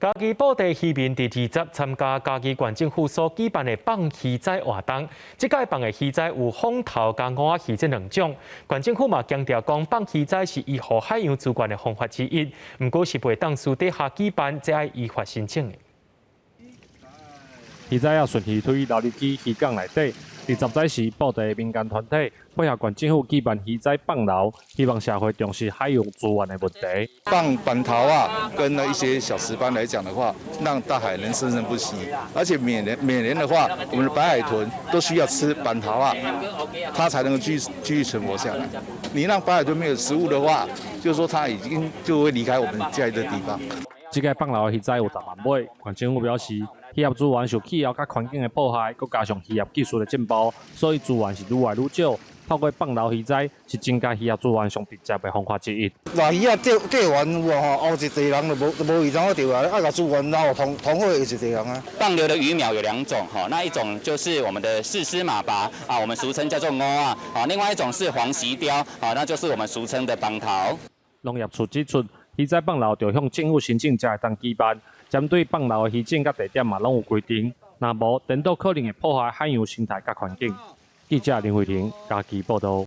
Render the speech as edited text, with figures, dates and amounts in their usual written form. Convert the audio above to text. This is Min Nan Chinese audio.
嘉義埔地漁民佇20參加嘉義縣政府所舉辦的放魚仔活動，這屆放的魚仔有風頭佮五仔魚這兩種。縣政府嘛強調講，放魚仔是維護海洋資源的方法之一，毋過是袂當私底下舉辦，這愛依法申請的。魚仔仔順魚推流入去漁港內底。20早時，埔地民間團體配合縣政府舉辦魚仔放流，希望社會重視海洋資源的問題。放板頭仔，跟那一些小石斑來講的話，讓大海能生生不息。而且每年每年的話，我們的白海豚都需要吃板頭仔，它才能繼續繼續存活下來。你讓白海豚沒有食物的話，就是說它已經就會離開我們這一個地方。這屆放流的魚仔有10萬尾，縣政府表示，漁業資源受氣候佮環境的破壞，閣加上漁業技術的進步，所以資源是愈來愈少。透過放流魚仔，是增加漁業資源上直接的方法之一。若魚仔釣釣完有無吼，後一塊人就無無魚通好釣啊，愛共資源撈通通好的一塊人啊。放流的魚苗有兩種，哈，那一種就是我們的四絲馬拔啊，我們俗稱叫做五仔，啊，另外一種是黃麴鯛，啊，那就是我們俗稱的枋頭。農業處指出，魚仔放流著向政府申請才會當舉辦，針對放流的魚種佮地點嘛攏有規定，若無顛倒可能會破壞海洋生態佮環境。記者林慧婷嘉義報道。